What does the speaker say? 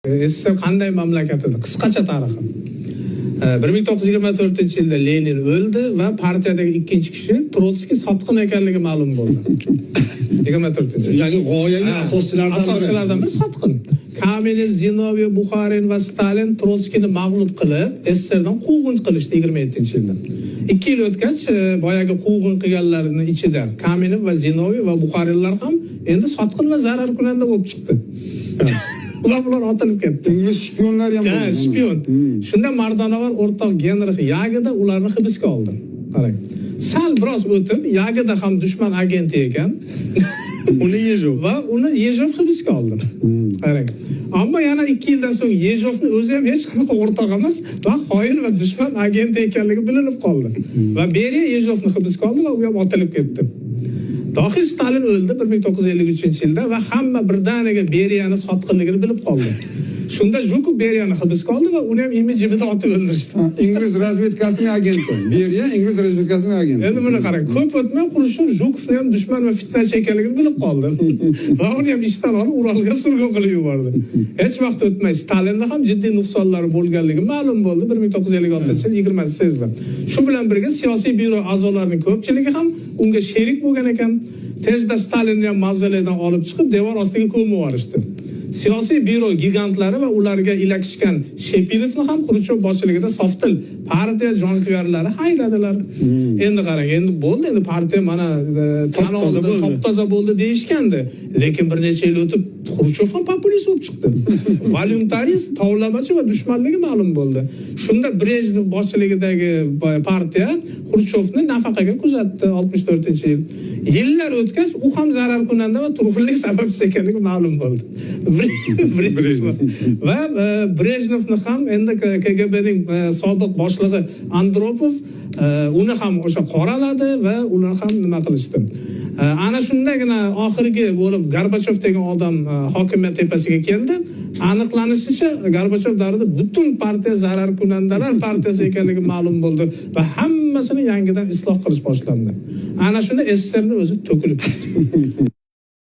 SSSR qanday mamlakat edi? Qisqacha tarixi. 1924-yilda Lenin o'ldi va partiyadagi ikkinchi kishi Trotskiy sotqin ekanligi ma'lum bo'ldi. 24-yil. Ya'ni g'oyaviy asoschilaridan biri. Asoschilaridan biri sotqin. Kamenev, Zinoviev, Buxarin va Stalin Trotskiyni mag'lub qilib, SSSRdan quvg'in qilishdi 27-yilda. 2 yil o'tgach, boyagi quvg'in qilganlarning ichida Kamenev va Zinoviev va Buxarinlar ham endi sotqin va zararkunanda bo'lib chiqdi. Ular bular otilib ketdi. Ingliz shpionlari ham Ha, bo'lgan. shpion. Shunda mardonavor o'rtoq Genrix Yagoda ularni hibsga oldi. Qarang. Sal biroz o'tib, Yagoda ham dushman agenti ekan. Uni Yejov. Va uni Yejov hibsga oldi. Qarang. Ammo yana 2 yildan so'ng Yejovni o'zi ham hech qanaqa o'rtoq emas va xoin va dushman agenti ekanligi bilinib qoldi. Va Beriya Yejovni hibsga oldi va u ham otilib ketdi. Dohiy Stalin o'ldi 1953-yilda va hamma birdaniga Beriyani sotqinligini bilib qoldi. Shunda Jukov Beriyani hibsga oldi va uni ham imi-jimida otib o'ldirishdi. Ha, ingliz razvedkasining agenti. Beriya ingliz razvedkasining agenti. Endi buni qarang, ko'p o'tmay Xrushchev Jukovni ham dushman va fitnachi ekanligini bilib qoldi. Va uni ham ishdan olib Uralga surgun qilib yubordi. Hech vaqt o'tmay Stalinda ham jiddiy nuqsonlari bo'lganligi ma'lum bo'ldi 1956-yil 20-sezda. Shu bilan birga siyosiy byuro a'zolarining ko'pchiligi ham unga sherik bo'lgan ekan. Tezda Stalinni ham mavzoleydan olib chiqib devor ostiga ko'mib yuborishdi. Siyosiy byuro gigantlari va ularga ilakishgan Shepilovni ham Xrushchev boshchiligida sofdil partiya jonkuyarlari haydadilar. Endi qarang, endi bo'ldi, endi partiya mana tan Top-toza oldi, bo'ldi. top-toza bo'ldi deyishgandi. Lekin bir necha yil o'tib Xrushchev ham populist bo'lib chiqdi. Volyuntarist, tovlamachi va dushmanligi ma'lum bo'ldi. Shunda Brejnev boshchiligidagi partiya Xrushchevni nafaqaga kuzatdi 64-yil. Yillar o'tgach u ham zararkunanda va turg'unlik sababchisi ekanligi ma'lum bo'ldi. Brejnev. Va Brejnevni ham endi KGBning sobiq boshlig'i Andropov uni ham o'sha qoraladi va uni ham nima qilishdi. Ana shundagina oxirgi bo'lib Gorbachov degan odam hokimiyat tepasiga keldi. Aniqlanishicha Gorbachov davrida butun partiya zararkunandalar partiyasi ekanligi ma'lum bo'ldi va hammasini yangidan isloh qilish boshlandi. Ana shunda SSSRni o'zi to'kilib tushdi.